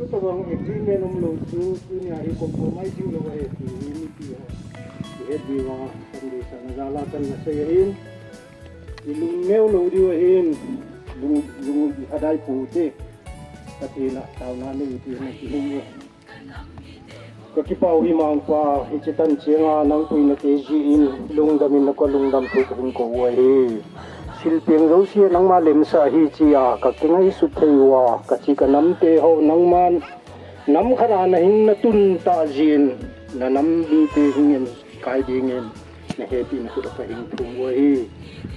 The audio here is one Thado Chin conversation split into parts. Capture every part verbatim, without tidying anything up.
Tabang agreement umlou chu tunia hi compromise diu lou ahi ti hi mipi ho ihet diu vanga condition a jala kana sei ahin. Ilung neo lou diu ahin, lung lung ihadai pute. Katina tauna nei ti na kihung. Kakipah uhi Mangpa, hiche tan chenga nang puina te jeh in lungdam in nako lungdam thu kahin kou u ahi. Thilpeng jouse nangma lemsah ahi chia kakingaisut thei uva, kachi kanamte ho nangman nam khat a nahin natun tah jeh in, nanam mite hung in kai dingin nahepina khut a kahin thum u ahi.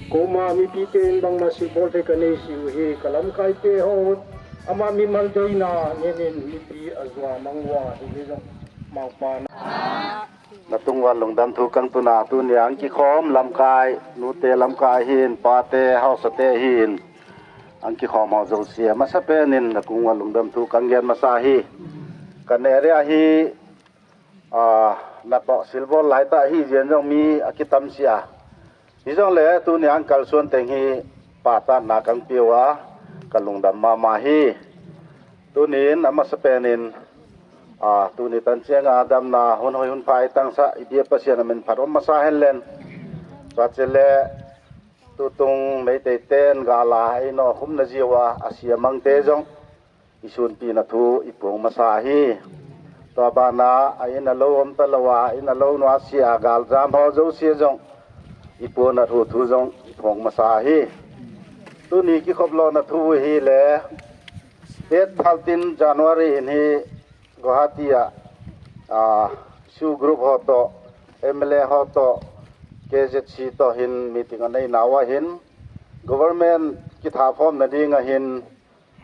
Koima mipite in bangma sibol thei kanei jiu ahi, kalamkaite ho ama mimal deina ngen in mipi ajua mang uva, hijong Mangpa na Natung uva lungdam thu kang tuna, tunia hung kikhom lamkai, nute lamkai hin, pate, haosate hin, hung kikhom ho jouse, amasapen in natung uva lungdam thu kang gen masa ahi. Ka area hi, ah, natoh silbol laitah hijeh in jong mi akitam sia. Hijongle tunia hung kalson teng hi pachatna kang peuva, kalungdam mama ahi. Tunin amasapen in, ah, tuni tan chenga damna hun hoi hun pha itangsah ipi a Pathen amin phat um masa henlang. Tua chule tutung Meitei ten gal a einokhum na jiuva, asia mangte jong isunpina thu iphong masa ahi. Tua bana a in a lou um talouva, in a lou nua sia galjam ho jouse jong ipuina thu thu jong iphong masa ahi. Tuni kikhop lona thu ahile, date thirteen January in hi Guwahati a, ah, SoO group ho toh, M L A ho toh, K Z C toh hin meeting anei nauva hin, government kithaphomna dinga hin,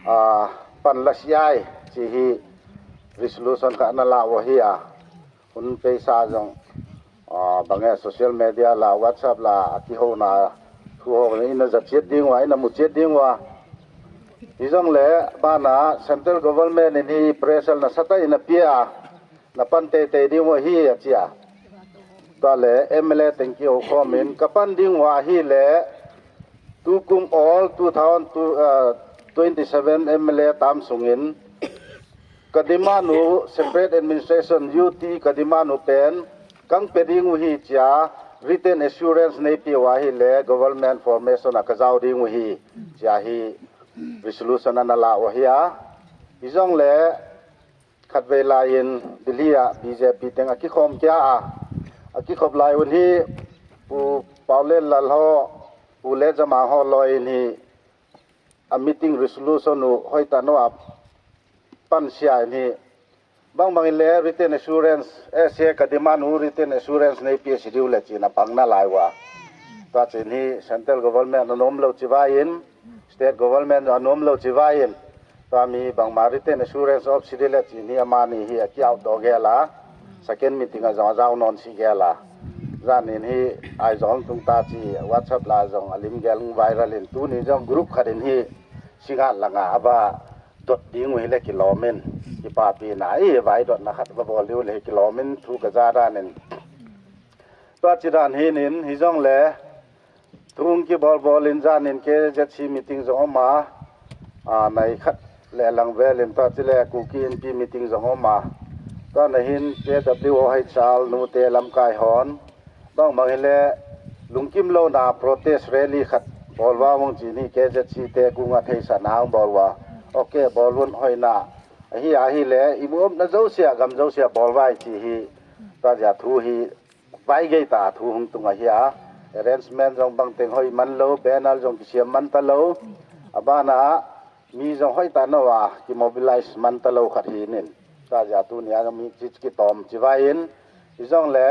ah, pan la siai, chi hi resolution khat ana la u ahi a. Hun peisa jong, ah, bange social media la, WhatsApp la, akihouna thu ho in ina ja chet ding uva, ina mu chet ding uva. Hijongle bana central government in hi pressure nasatah in apia, napan teitei ding u ahi achia. Tuale M L A teng kihoukhom in kapan ding uva ahile, tukum all two thousand twenty-seven M L A term sungin ka demand u separate administration, U T ka demand u pen kang pe ding u ahi chia written assurance neipeh uva ahile government formation a kajao ding u ahi chia hi resolution ana la u ahi a. Hijongle khatvei laiyin Delhi a B J P teng akikhom kia a, akikhop lai un hi Pu Paolenlal ho, Pu Lejamang ho loi in hi a meeting resolution u hoitah in apan sia in hi, bangbang in le written assurance, eh, se ka demand u written assurance neipeh si diu le chin apang nalai uva. Tua chin hi central government anomlou chivaiyin, state government anomlou chivaiyin, tua mi bangma written assurance of si dile chin hi amani hi aki out doh gel a, second meeting a jong ajao non si gel a. Jan in hi Aizawl tung ta chi WhatsApp la jong alim gel viral in tuni jong group khat in hi Singngat langa ava dot ding u hile kilom in, kipapina i vaidotna khat va bol diu le kilom in thu kaja dan in. Tua chi dan hin in hijongle thu kibol bol in jan in K Z C meeting jong um a, a, nai khat le lang vel in tua chule Kuki Inpi meeting jong um a. Tua na hin K W O H R nute lamkai hon, bangbang hile lungkim louna protest rally khat bol uva mong chin hi K Z C te kunga theisahna hung bol uva. Ok, bol un hoina. Ahi, ahile imu umna jousea, gam jousea bol uva chi hi. Tua jeh a thu hi vaigei ta thu hung tung ahi a. Arrangement jong bangteng hoi man lou, banner jong kisiam man talou. Abana mi jong hoitah in uva kimobilize man talou khat hi in. Tua jeh a tunia mi chi kitom chivaiyin. Hijongle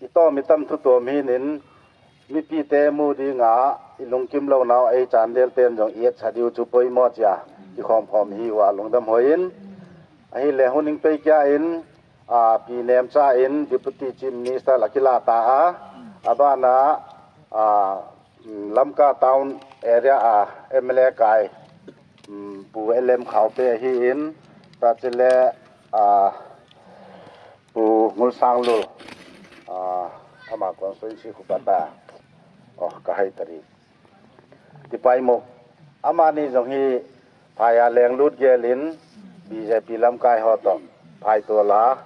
itom itam thu tom hin in, mipite mu dinga ilungkim lounau ei chandel ten jong i etsa diu chu poimo chia kikhom khom hi uva lungdam hoi in. Ahile hun hing pei kia in, a, Pi Nemcha in Deputy Chief Minister la kila ta a, abana, a, Lamka Town area a M L A kai, um, Pu L M Khaope ahi in, tua chule, a, Pu Ngulsanglul, a, ama constituency khu pa ta, oh, ka hai tari. Tipaimukh, amani jong hi phai a lenglut gel in, B J P lamkai ho toh phaitol a,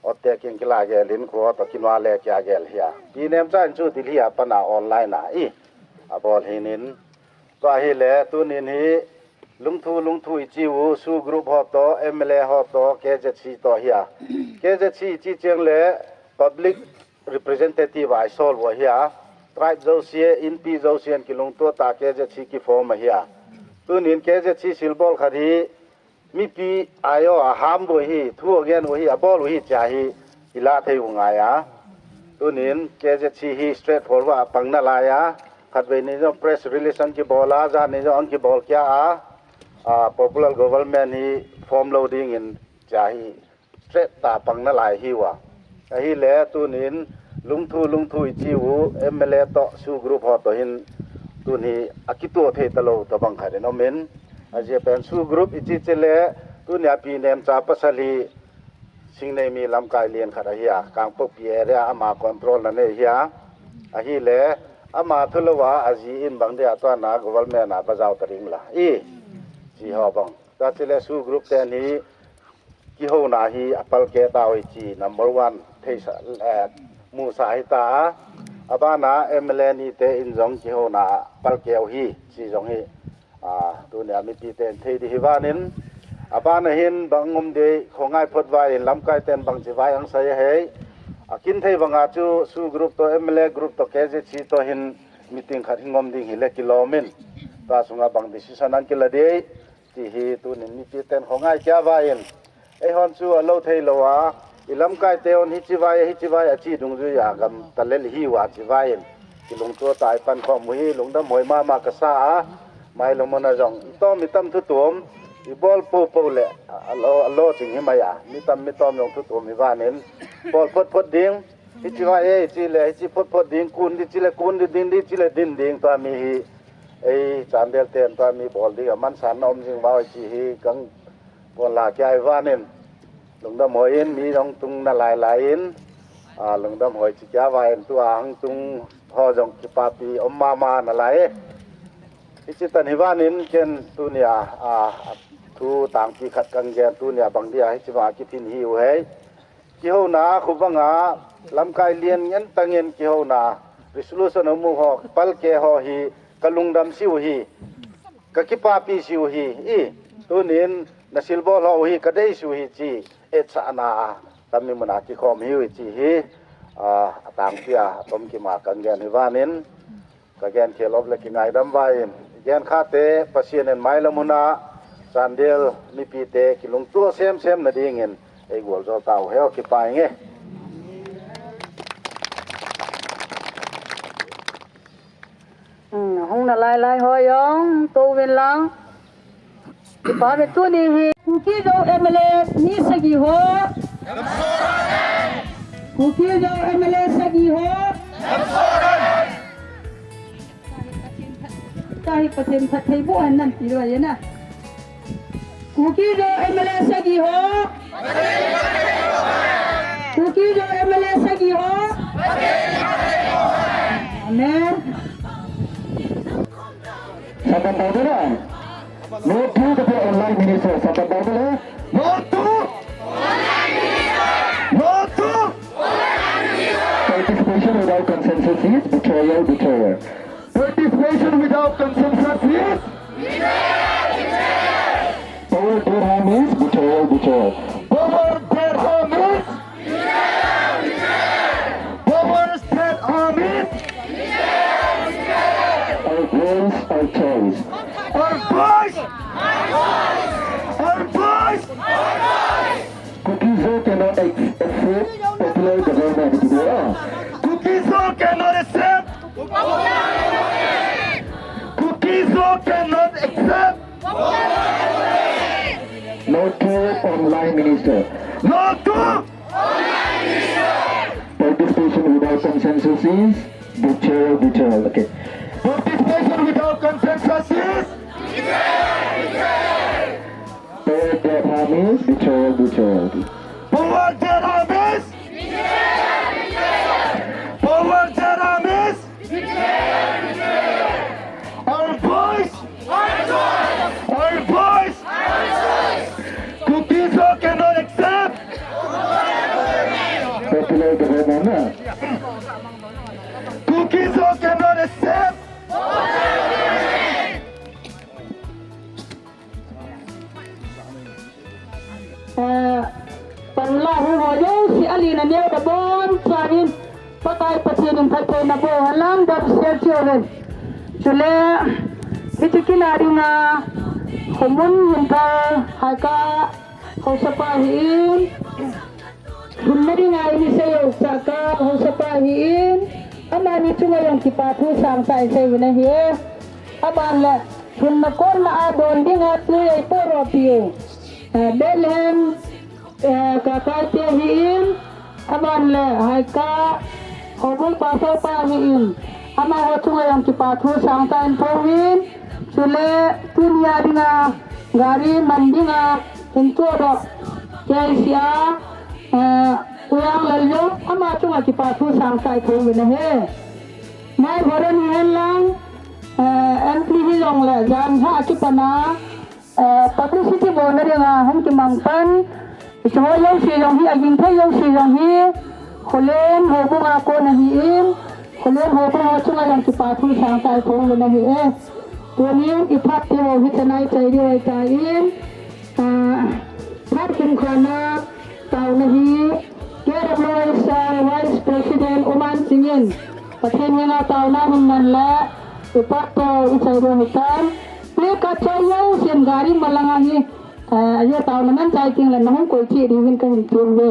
otte kin kila gel in khu ho toh kinua le kia gel hia. Pi Nemcha in chu Delhi a pan a online a i abol hin in. Tua hi le tunin hi lungthu lungthu i chi u SoO group ho toh, M L A ho toh, K Z C toh hia. K Z C i chi chiang le public representative a i sol u hia. Tribe jouse, Inpi jouse an kilungto ta K Z C kiform a hia. Tunin K Z C silbol khat hi mipi ajo a ham u hi, thu a gen u hi, abol u hi chia hi i la thei u ngai a. Tunin K Z C hi straightforward a pang nalai a. Khatvei ni jong press release ang kibol a, jan ni jong ang kibol kia a, a popular government hi form lou ding in chia hi straight ta pang nalai hi u a. Ahi le tunin lungthu lungthu i chi u M L A toh SoO group ho toh hin tuni a kituh thei talou toh bang khat in om in. A J P N SoO group i chi chi le tuni a Pi Nemcha pasal hi Singnei mi lamkai lian khat ahi a, Kangpokpi area ama control na nei hi a. Ahi le ama thu lou a, a ji in bang dia tua na government a ba jao ta ding la. I chi ho bang. Tua chi le SoO group ten hi kihouna hi a palke ta oi chi number one thei sa, eh, mu sa hi ta a. A bana M L A ni te in jong kihouna palke u hi chi jong hi, a, tunia mipi ten thei di hi vanin. A bana hin bang um di khongai phot vai in lamkai ten bang chi vai ang sai hei. A kin thei banga chu SoO group toh M L A group toh K Z C toh hin meeting khat hi ngom ding hi le kilom in. Ta sunga bang decision ang kila di. Ti hi tunin mipi ten khongai kia vai in. Ei hon chu a lo thei lo a. I lamkai te hon hichi vai, hichi vai a chi dungjui a gam talel hi u a chi vai in. Kilungto ta i pan khom u hi lungdam hoi mama ka sa a. Mai lo mona jong. I tom i tam thu tom. I bol po po le. A lo, a lo ching hi mai a. Mi tam mi tom jong thu tom i vanin. Bol phot phot ding. Hichi vai e, hichi le, hichi phot phot ding, kun di chi le, kun di ding di chi le, din ding tua mi hi. Ei, Chandel ten tua mi bol ding, a man san na om jing mau chi hi, kang bol la kia i vanin. Lungdam hoi in, mi jong tung nalai lai in. A, lungdam hoi chi kia vai in, tua hang tung ho jong kipapi om mama nalai e. Hichi tan hi vanin, ken tunia, a, thu tangpi khat kang gen tunia bang dia, hichi va kiphin hi u hei. Kihouna, khu banga, lamkai lian ngen ta ngen kihouna, resolution a mu ho, palke ho hi, ka lungdam si u hi, ka kipapi si u hi, i, tunin, na silbol ho u hi, ka dei si u hi chi, et sa na, tam mi muna kikhom hi u hi chi hi, a, a tangpi a, tom kima kang gen hi vanin, Ka gen khel op le kingaidam vai in. Gen khate Pathen in mailam huna Chandel mipi te kilungto sem sem na ding in ei gual jol tau heo kipai nge. Hmm, hung na lai lai ho jong, to vin lang. Kipa ve tuni hi. Kuki Zo M L A ni sagi ho. Kuki Zo M L A sagi ho. Tahi Pathen phattheiboh hen nan ti lou ahi na. Kuki Zo M L A sagi ho. Kuki Zo M L A sagi ho. Amen. Sampan Bible, eh? No to the online minister. Sampan Bible, eh? No to. No to. Participation without consensus is betrayal, betrayal. Participation without consensus is betrayal, betrayal. Power dead arm is betrayal, betrayal. Power dead arm is Power dead arm is our voice, our choice. Our voice! Our voice! Kuki Zo cannot ex- accept popular government. Kuki Zo cannot accept. Kuki Zo cannot accept. No to online minister. No to Participation without consensus is betrayal, betrayal. Okay. Participation without consensus is betrayal, betrayal. Power dead arm is betrayal, betrayal. Power dead arm is betrayal, betrayal. Power dead arm is Our voice! Our voice! Our voice! Our voice! Kuki Kuki-Zo cannot accept. Popular government na. Kuki-Zo cannot accept. Eh, panla hu ho jouse alin aneo ta bon chanin Pakai Pathen in phattheina boh henlang dam sel cheh uve. Chule hiche kila dinga khomun hin pa Haika haosapa ahin, hinna dinga eini seiyu Sahka haosapa ahin, amani chunga jong kipa thu sangtah in sei uvin ahi. Aban le hinna konna a don dinga tui eipoh ropiu, eh, Bethlehem, eh, Kakaite ahin, aban le Haika houbung pastor pa ahin, amaho chunga jong kipa thu sangtah in phong uvin, chule tunia dinga gari man dinga hin chohdoh K I C a, eh, U Yanglal jong ama chunga kipa thu sangtah in phong uvin ahi. Mai horan hihen lang, eh, M P hijongle jan lha kipana, eh, publicity bolna dinga hung kimang pan, hicheho jouse jong hi, aging thei jouse jong hi, Kholeng houbung a kon ahin, Kholeng houbung ho chunga jong kipa thu sangtah in phong uvin ahi e. Tunin iphat diu hi chanai chai diu ahitan, ah, phat khum khana taona hi, K W S L Vice President U Manching in, Pathen henga taona hin man le, iphat diu ichai diu ahitan, pi ka chai jousen gari malanga hi, ah, ajo taona man chai tengle nahung koi cheh diuvin kahin tem uve.